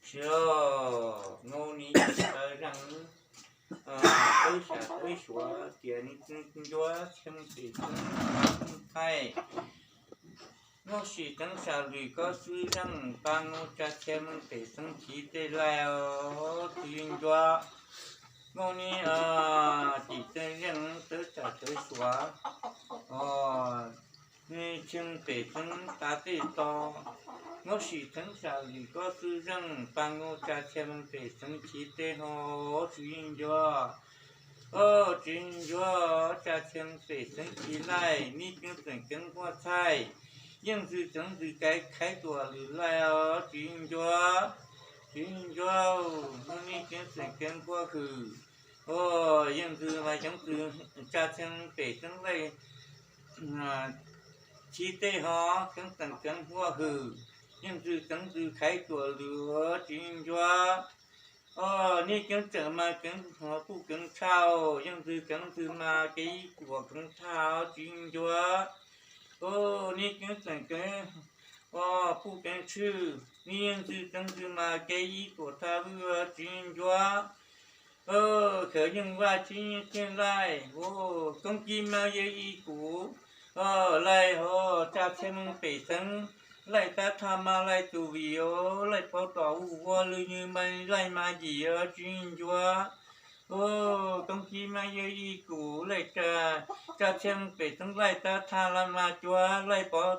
Tsis, Nkauj Nis tawv zeeg, tawv xya tawv suav tias Nis Ncuab Txhiaj Meej Pem Xeeb thaij Nkauj Sim Teev Sam Lwm Koj Xwb Zeej Paj Nkauj Tsa Txhiaj Meej Pem Xeeb chiv tej laij os tsis yeej Ncuab. Nkauj Nis Cim Txhiaj Zeej tawv xya tawv suav, Txhiaj Meej Pem Xeeb tav tej to. Nkauj Sim Teev Sam Lwm Koj Xwb Zeej Paj Nkauj Tsa Txhiaj Meej Pem Xeeb chiv tej ho tsis yeej Ncuab. Tsis yeej Ncuab, Tsa Txhiaj Meej Pem Xeeb chiv laij, Nij Ceeb Txeem Keev Huaj thaij Yeej Ntxwg Txeev Ntxwg Kaiv Khaib Tuam Lwm laij os tsis yeej Ncuab. Tsis yeej Ncuab, Nij Ceeb Txeem Keev Huaj hwm, Yeej Ntxwg mas Ceev Ntxwg, Tsa Txhiaj Meej Pem Xeeb laij chiv tej ho, Ceeb Txeem Keev Huaj hwm, Yeej Ntxwg Txeev Ntxwg Khaib Tuam Lwm tsis yeej Ncuab. Nij Ceeb Txeem mas Keev Huaj Puj Keev Tshaj, Yeej Ntxwg Keev Ntxwg mas Kev Ib Tuam Keev Tshaj tsis yeej Ncuab. Nij Ceeb Txeem Keev Puj Keev Tshwj, Nij Yeej Ntxwg Txeev Ntxwg mas Kev Ib Tuam Tshaj Vwj tsis yeej Ncuab. Khawv Yeej Vaj Txhiaj Yeej Txhiaj laij, Koob Kib Mab Yawg Ib Kuv laij ho, Tsa Txhiaj Meej Pem Xeeb laij tab thaj mas laij tus vim os, laij pov tom vuj voj lwm nywg mas laij mas yim os tsis yeej Ncuab. Koob Kib Mab Yawg Ib Kuv laij, Tsa Txhiaj Meej Pem Xeeb laij tab thaj laij mas cuab, laij pov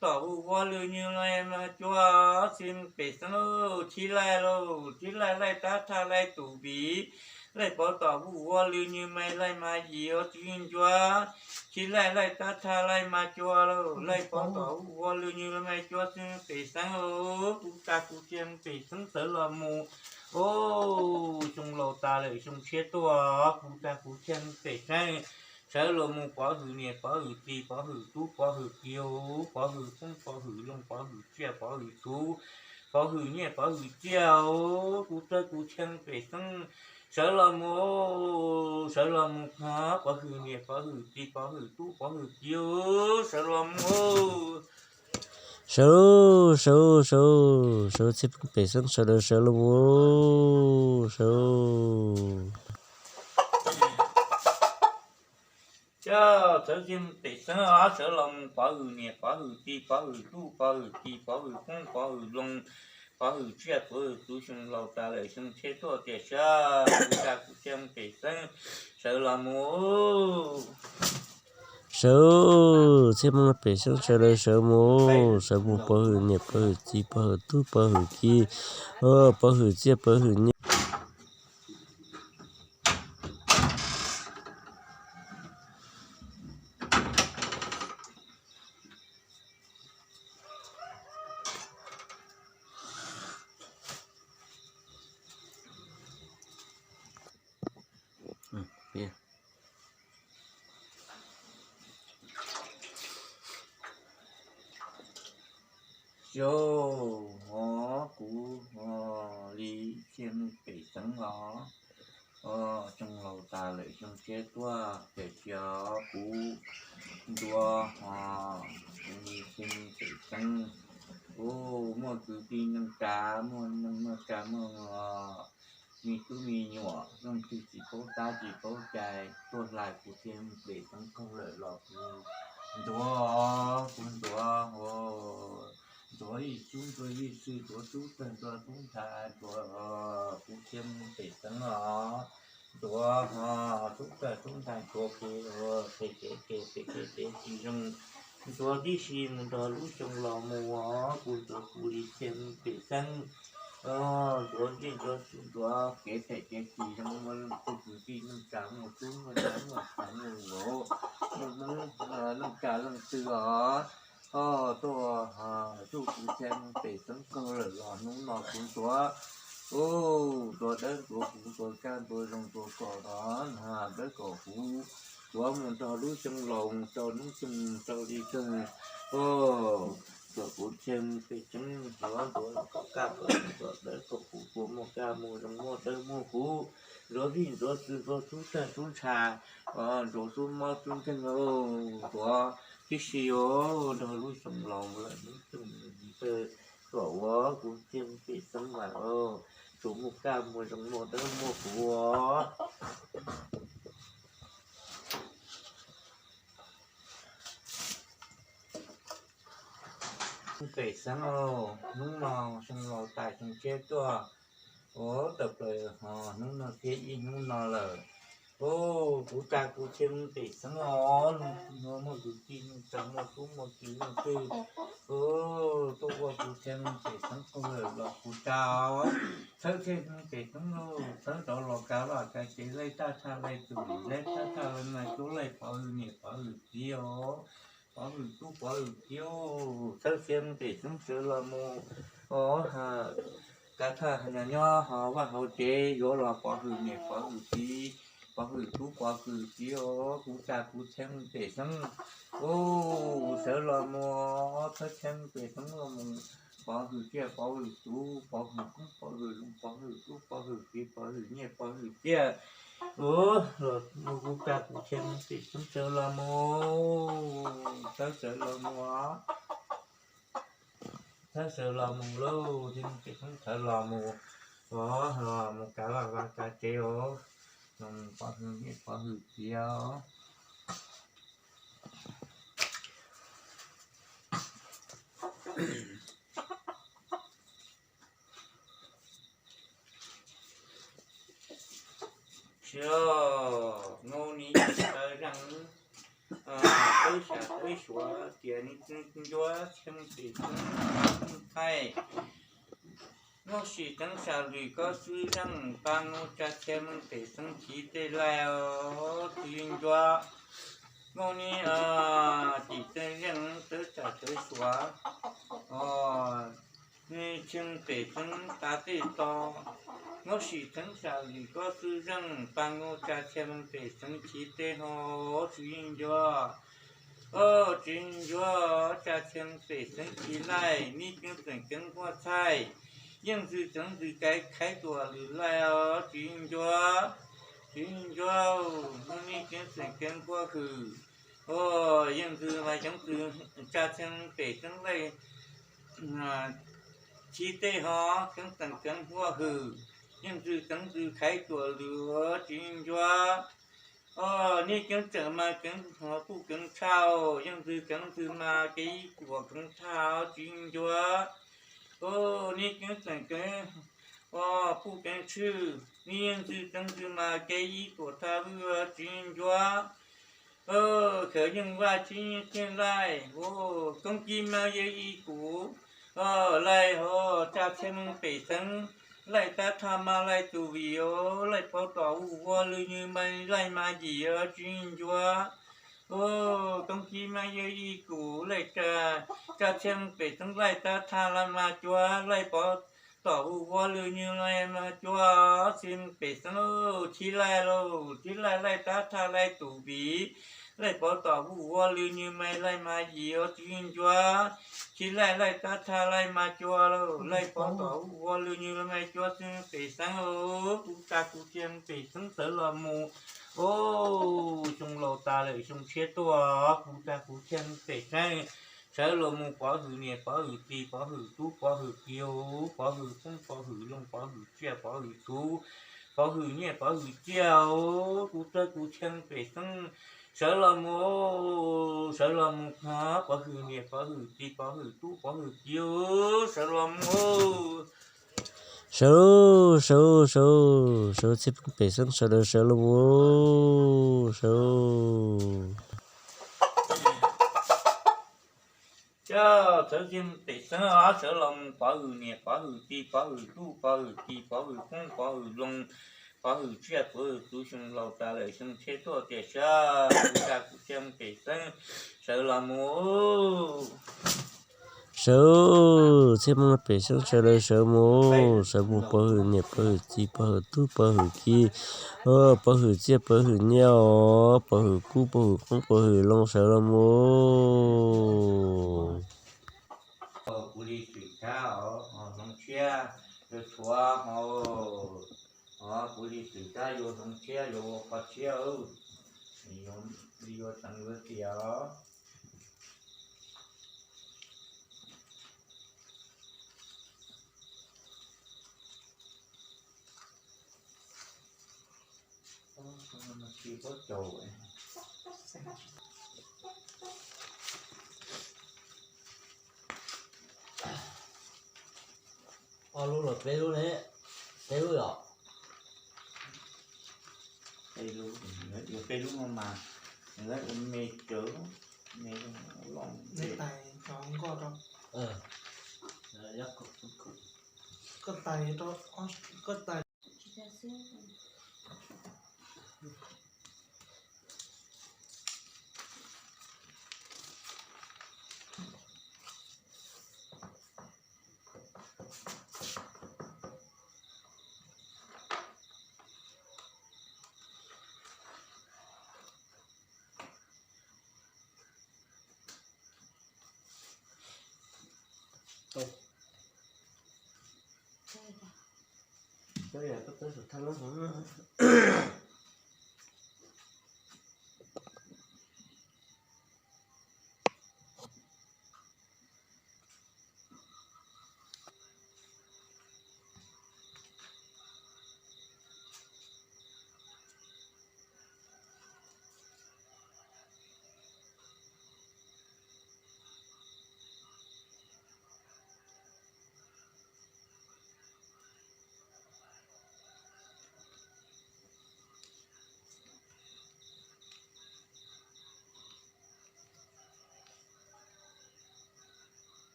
tom vuj voj lwm nywg laij mas cuab, Txhiaj Meej Pem Xeeb chiv laij lauj, chiv laij laij tab thaj laij tus vim, laij pov tom vuj voj lwm nywg mas laij mas yim os tsis yeej Ncuab. Chiv laij laij tab thaj laij mas cuab lauj, laij pov tom vuj voj lwm nywg laij mas cuab, Txhiaj Meej Pem Xeeb, kuv tsa kuv Txhiaj Meej Pem Xeeb sawv los mus. Xyoo laus tas lawm xyoo tshiab tuaj, kuv tsa kuv Txhiaj Meej Pem Xeeb sawv los mus pov hwm niam pov hwm txiv pov hwm tub pov hwm kiv, pov hwm poob pov hwm loo pov hwm tsiaj pov hwm txhuv pov hwm nyiaj pov hwm txiaj, kuv tsa kuv Txhiaj Meej Pem Xeeb sawv los mus, sawv los mus pov hwm niam pov hwm txiv pov hwm tub pov hwm kiv, sawv los mus. Sawv, sawv, sawv, sawv Txhiaj Meej Pem Xeeb sawv daws sawv los mus, sawv. Txhiaj Meej Pem Xeeb sawv los mus pov hwm niam pov hwm txiv pov hwm tub pov hwm kiv pov hwm poob pov hwm loo pov hwm tsiaj pov hwm txhuv, xyoo laus tas lawm xyoo tshiab tuaj tiam sis kuv tsa kuv Txhiaj Meej Pem Xeeb sawv los mus. Sawv, Txhiaj Meej Pem Xeeb sawv daws sawv mus, sawv mus pov hwm niam pov hwm txiv pov hwm tub pov hwm kiv, pov hwm tsiaj pov hwm nyiaj. Xyov, kuv li Txhiaj Meej Pem Xeeb os, xyoo laus tas lawm xyoo tshiab tuaj tiam sis kuv Ncuab, kuv li Txhiaj Meej Pem Xeeb, kuv muaj kwv tij neej tsa, muaj neej muaj tsa, muaj me tub me nyuam, leej twg tsis paub tab tsis paub cai tuaj hlais kuv Txhiaj Meej Pem Xeeb qaug lawm los kuv Ncuab, kuv Ncuab, Ncuab ib tug Ncuab ib txwm Ncuab tub tag Ncuab tub ntxhais Ncuab, kuv Txhiaj Meej Pem Xeeb os, Ncuab tub tag tub ntxhais Ncuab kuv pem kev kev pem kev kev tsis zoo, Ncuab tib si mus nrog lub xyoo los mus os, kuv Ncuab kuv li Txhiaj Meej Pem Xeeb, Ncuab ncej Ncuab xwb Ncuab kev pem kev tsis zoo, muaj leej twg kwv tij neej tsa muaj tub muaj nyab muaj ntxhais muaj vauv, muaj Hmoob neej tsa leej twg os, tuaj zuj kuv Txhiaj Meej Pem Xeeb qaug lawm los hnub no kuv Ncuab, Ncuab dawb Ncuab kuv Ncuab kaj Ncuab zoo Ncuab kom os, dawb kom kuv Ncuab mus nrog lub xyoo laus mus rau hnub xyoo mus rau li kawg, kom kuv Txhiaj Meej Pem Xeeb Ncuab Ncuab los kom kaj kom zoo kom dawb kom kuv Ncuab muaj kaj muaj zoo muaj dawb muaj huv, Ncuab vij Ncuab txwv Ncuab tub tag tub ntxhais, Ncuab tub mob tub nkeeg, Ncuab tib si os nrog lub xyoo laus lawm hnub xyoo mus rau Kom ua kuv Tsheej Pem Xeeb mas, tsuas muaj kaj muaj zoo muaj dawb muaj huv. Pem Xeeb, hnub no xyoo laus tas xyoo tshiab tuaj, ua tawm plaws ho hnub no thiab ib hnub no lawm. Kuv tsa kuv Tsheej Pem Xeeb os, muaj kwv tij neej tsa muaj tub muaj ki leej twg tuaj ua kuv Tsheej Pem Xeeb qub lawm los kuv tsa os. Txhawb Tsheej Pem Xeeb lauj, txhawb rov los kav vaj kav tsev, laij tab thaj laij tus, laij tab thaj laij maj cuab, laij pov hwm niam pov hwm txiv os, pov hwm tub pov hwm kiv. Txhawb Tsheej Pem Xeeb sawv los mus os, kav thaj nyob nyob ho vaj hauv tsev yuav los pov hwm niam pov hwm txiv, pov hwm tub pov hwm kiv os. Kuv tsa kuv Tsheej Pem Xeeb, sawv los mus, txhawb Tsheej Pem Xeeb los mus, pov hwm tsiaj pov hwm txhu, pov hwm koob pov hwm loo, pov hwm tub pov hwm kiv, pov hwm nyiaj pov hwm txiaj. Kuv tsa kuv Tsheej Pem Xeeb sawv los mus, txhawb sawv los mus, txhawb sawv los mus lauj, Tsheej Pem Xeeb sawv los mus, los mus kav vaj kav tsev os, los pov hwm niam pov hwm txiv os. Sia, Nkauj Nis Tawv Zeej, teb xya teb suav tias nws ncuab Tsheej Pem Xeeb thaij, Nkauj Sim Teev Sam Lwm koj xwb zeej, pa Nkauj Tsa Txhia Meej Pem Xeeb chiv tej laij os, tsis ncuab. Nkauj Nis Tim Txeej Zeej teb tsam teb suav, nws Tsheej Pem Xeeb tav tej to, Nkauj Sim Teev Sam Lwm koj xwb zeej, pa Nkauj Tsa Txhia Meej Pem Xeeb chiv tej ho, tsis yeej ncuab. Tsis yeej ncuab, Tsa Txhia Meej Pem Xeeb chiv laij, Nij Ceeb Txeem Keev Huaj thaij, Yeej Ntxwg Txeev Ntxwg Kaiv Khaib Tuam Lwm laij os, tsis yeej ncuab. Tsis yeej ncuab, Nij Ceeb Txeem Keev Huaj hwm, Yeej Ntxwg mas Ceev Ntxwg, Tsa Txhia Meej Pem Xeeb laij chiv tej ho, Ceev Txeem Keev Huaj hwm, Yeej Ntxwg Txeev Ntxwg Khaib Tuam Lwm, tsis yeej ncuab. Nij Ceeb Txeem mas Keev ho Puj Keev Tshaj, Yeej Ntxwg Keev Ntxwg mas Kev Ib Tuam Keev Tshaj, tsis yeej ncuab. Nij Ceeb Txeem Keev Puj Keev Tshwj, Nij Yeej Ntxwg Txeev Ntxwg mas Kev Ib Tuam Tshaj Vwj, tsis yeej ncuab. Khawv Yeej Vaj Txhiaj Yeej Txhiaj laij, Koob Kib Mab Yeeb Ib Kuv laij ho, Tsa Txhia Meej Pem Xeeb laij tab thaj mas laij tus vim os, laij pov tom vuj vua lwm nywg mas laij mas yim os, tsis yeej ncuab. Koob Kib Mab Yeeb Ib Kuv laij, Tsa Txhia Meej Pem Xeeb laij tab thaj laij mas cuab, laij pov tom vuj vua lwm nywg laij mas cuab, Txhia Meej Pem Xeeb chiv laij lauj, chiv laij laij tab thaj laij tus vim, laij pov tom vuj vua lwm nywg mas laij mas yim os, tsis yeej ncuab. Chiv laij laij tab thaj laij mas cuab lauj, laij pov tom vuj vua lwm nywg mas cuab, Txhia Meej Pem Xeeb os, kuv tsa kuv Txhia Meej Pem Xeeb sawv los mus. Xyoo laus tas lawm xyoo tshiab tuaj, kuv tsa kuv Txhia Meej Pem Xeeb sawv los mus pov hwm niam pov hwm txiv pov hwm tub pov hwm kiv, pov hwm koob pov hwm loo pov hwm tsiaj pov hwm txhu, pov hwm nyiaj pov hwm txiaj os, kuv tsa kuv Txhia Meej Pem Xeeb sawv los mus, sawv los mus pov hwm niam pov hwm txiv pov hwm tub pov hwm kiv, sawv los mus. Sawv, sawv, sawv, sawv Txhia Meej Pem Xeeb sawv daws sawv los mus, sawv. Coj txawv Txhia Meej Pem Xeeb sawv los mus pov hwm niam pov hwm txiv pov hwm tub pov hwm kiv pov hwm koob pov hwm loo pov hwm tsiaj pov hwm txhu, xyoo laus tas lawm xyoo tshiab tuaj tiam sis kuv tsa kuv Txhia Meej Pem Xeeb sawv los mus. Sawv, Txhia Meej Pem Xeeb sawv daws sawv mus, sawv mus pov hwm niam pov hwm txiv pov hwm tub pov hwm kiv, pov hwm tsiaj pov hwm nyiaj os, pov hwm kub pov hwm koob pov hwm loo sawv los mus. Kuv li xwm tshab hnoov tshiab, tshuav, kuv li xwm tshab yuav hnoov tshiab yuav ua qhov tshiab, yuav teev yuav tias os. Tsis paub caum. Ob lub los peb lub ne? Peb lub yom? Peb lub, peb lub no mas, me cawv, me loj. Neb tais cov nkoj rau. Koj tais rau, koj tais.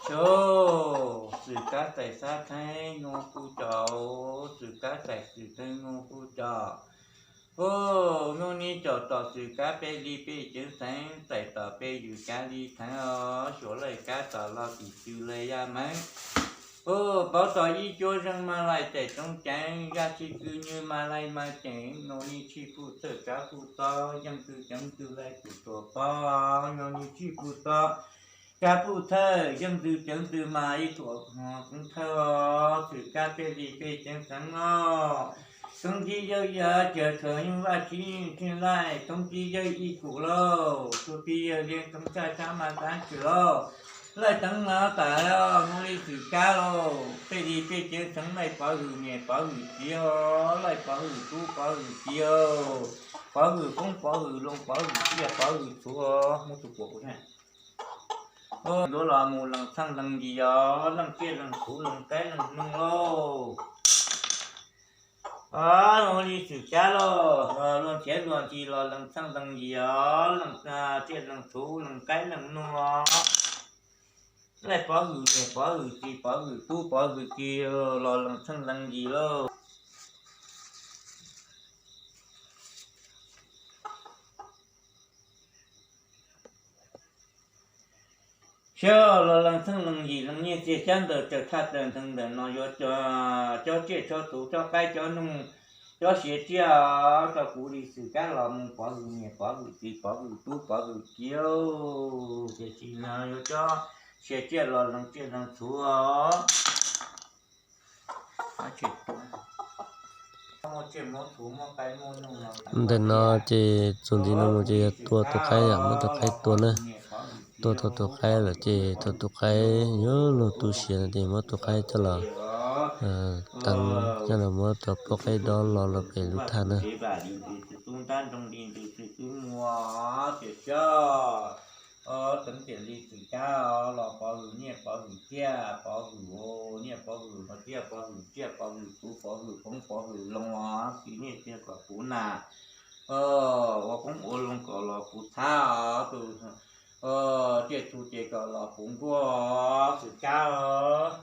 Xwm kab tais xab theeb nyuj kuj cos, xwm kab tais xwm theeb nyuj kuj cos. Ub, nyuj nij caum tom xwm kab pej li pej ceev xeev, tais tom pej ywm kab li theev os, suav laj kab tom los tim tw le yaj meeb. Ub, paub tog ib cuab zeej maj laij tais toob ceev, yaj tshij kwj nywj maj laij maj ceem, nyuj nij tshij puj thawj kab puj tob, yeej ntws ceev ntws laij tus tuam pob, nyuj nij tshij puj tob, kab puj thawj, yeej ntws ceev ntws mas ib tuam hmo koob thawj, xwm kab pej li pej ceev xeev no. Toob tib yawg yaj ciag khaws nyuj vaj tsib tshij laij, toob tib yawg ib kum lauj, tug tib yawg liab toob tshaj tshab mas tab tshwm lauj. Laij teev no tas, nyuj li xwm kab lauj, pej li pej ceev xeev laij pov hwm niam pov hwm txiv os, laij pov hwm tub pov hwm kiv os, pov hwm koob pov hwm loo pov hwm tsiaj pov hwm txhuv os, muab tus kuam kuv na. Yuav los mus lees txheej lees yim os, leej tsiaj leej txhuv lees qaib lees noog lauj. Nyuj li xwm kab lauj, luag nrhiav luag nthi los lees txheej lees yim os, lees tsiaj lees txhuv lees qaib lees noog os. Laij pov hwm niam pov hwm txiv pov hwm tub pov hwm kiv los lees txheej lees yim lauj. Saib los lees txheej lees yim lees nyiaj txiag xyab ntawv tawm thaj tawm ntheev ntawm no yuav cov tsiaj cov txhuv cov qaib cov noog cov siav tsiaj rau kuv li xwm kab los mus pov hwm niam pov hwm txiv pov hwm tub pov hwm kiv. Tiam sis no yuav cov siav tsiaj los lees tsiaj lees txhuv os. Ntawm no ces txuas ntxiv no mus ces yog tua tus qaib, muab tus qaib tua na. Tua tau tus qaib lawm ces tau tus qaib yuav luag tu siav no ces muab tus qaib coj los teev, coj los muab tus poj qaib dob los los pem lub thaj na. Teev tiam li xwm kab los pov hwm nyiaj pov hwm txiaj, pov hwm nyiaj pov hwm txiaj, pov hwm txiaj pov hwm txhuv pov hwm koob pov hwm loo os, txiv nyiaj txiag kom puv nas, ua koob ua loo kom los puv txhab os, tus tsiaj txhu ces kom los puv nkuaj os, xwm kab os.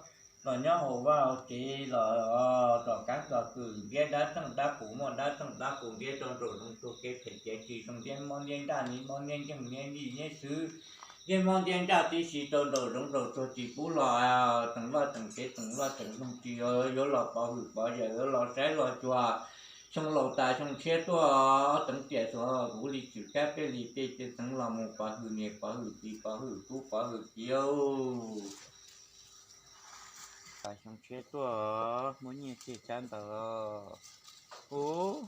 Los nyob hauv vaj hauv tsev los tom kab tom kwm ntiab dab txeej dab qus muaj dab txeej dab qus ntiab rau nraum zoov txuag kev phem kev tsis zoo ntiab mob ntiab nraj nib mob ntiab nceeg ntiab nij ntiab xwb. Ntiab mob ntiab nraj tib si rau nraum zoov nraum txuag tsis pub los teem loj teem kev teem loj teem hloov tsis yuav los pov hwm pov yawm yuav los saib los cuag xyoo laus tas xyoo tshiab tuaj teev tiam xwm kuv li xwm kab peb li peb cev teev los mus pov hwm niam pov hwm txiv pov hwm tub pov hwm kiv. Pas xyoo tshiab tuaj, muaj nyiaj txiag cab ntawd. Ub,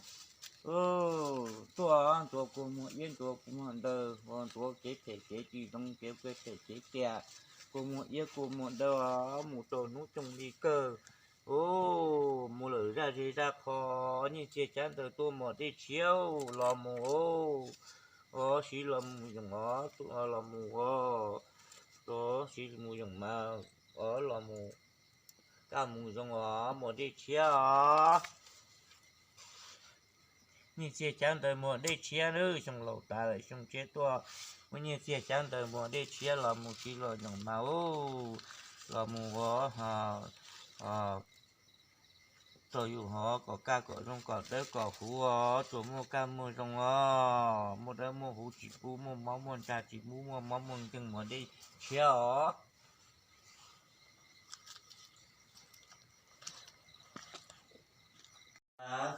tuaj ntxuav kua muag iab ntxuav kua muag ntawv, ntxuav kev phem kev tsis zoo, kev phem kev tiag, kua muag iab kua muag ntawv, mus rau hnub cooj li kawg. Ub, mus lawm zaj zej zaj qho, nyiaj txiag cab ntawv tuaj muam dej tshiab los mus. Os, siv los mus yoom os, los mus os, siv mus yoom mas, os, los mus, kaj mus zoo os, muam dej tshiab os. Nyiaj txiag cab ntawv muam dej tshiab nawb, xyoo laus tas lawm xyoo tshiab tuaj, muaj nyiaj txiag cab ntawv muam dej tshiab los mus siv los yoom mas, los mus os, rau yus hov kom kaj kom zoo kom dawb kom huv os, tsuas muaj kaj muaj zoo os, muaj dawb muaj huv tsis pub muaj mob muaj ntsag, tsis pub muaj mob muaj nkeeg muam dej tshiab os.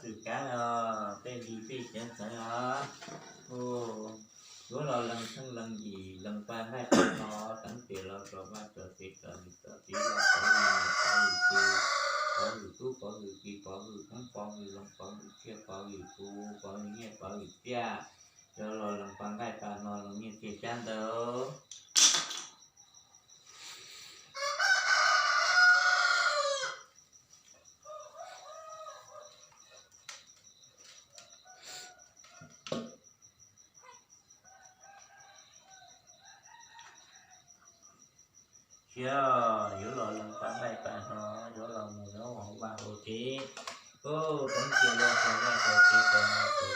Xwm kab os, tej li tej ceev xeev os. Yuav los lees tsheej lees yim, lees pag nqaij pag hno, teev tes los rov vaj rov tsev, rov niam rov txiv, los pov hwm niam pov hwm txiv, pov hwm tub pov hwm ki, pov hwm Hmoob pov hwm Loos, pov hwm tsiaj pov hwm kuv, pov hwm nyiaj pov hwm txiaj. Yuav los lees pag nqaij pag hno, lees nyiaj txiag cab ntawv. Sia, yuav los lees pag nqaij pag hno, yuav los mus nyob hauv vaj hauv tsev. Teev tes los rov vaj rov tsev, rov niam rov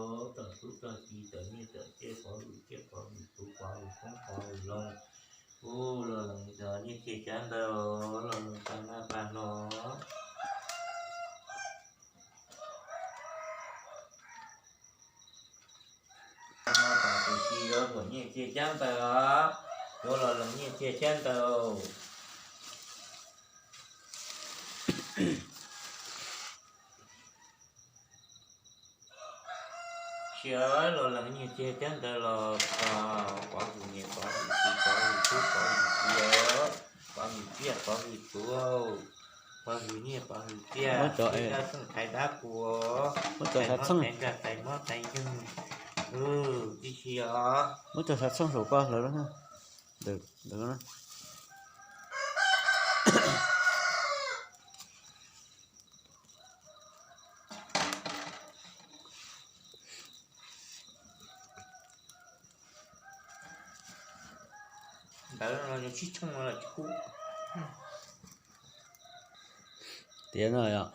txiv, rov tub rov ki, rov nyiaj rov txiaj, pov hwm tsiaj pov hwm kuv, pov hwm Hmoob pov hwm Loos. Ub, los lees nyiaj txiag cab ntawv, los lees pag nqaij pag hno. Tam sim no yuav muaj nyiaj txiag cab ntawv os, yuav los lees nyiaj txiag cab ntawv. Sia, los lees nyiaj txiag cab ntawv los, pov hwm niam pov hwm txiv pov hwm tub pov hwm ki, pov hwm tsiaj pov hwm kuv, pov hwm nyiaj pov hwm txiaj, muab cov, tais dab qhuas, tais mob tais ntsag tais mob tais nkeeg, tib si os. Muab cov xav txhooj saum koj hlawv na. Ntawm, ntawm na. Ntawd no yog tsib tshooj no los tsis kub. Tias no yog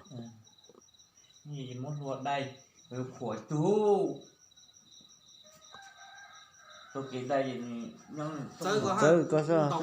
muab hlua dai, qhuav tug, tau kev dai nws nyob txawb koj xwb.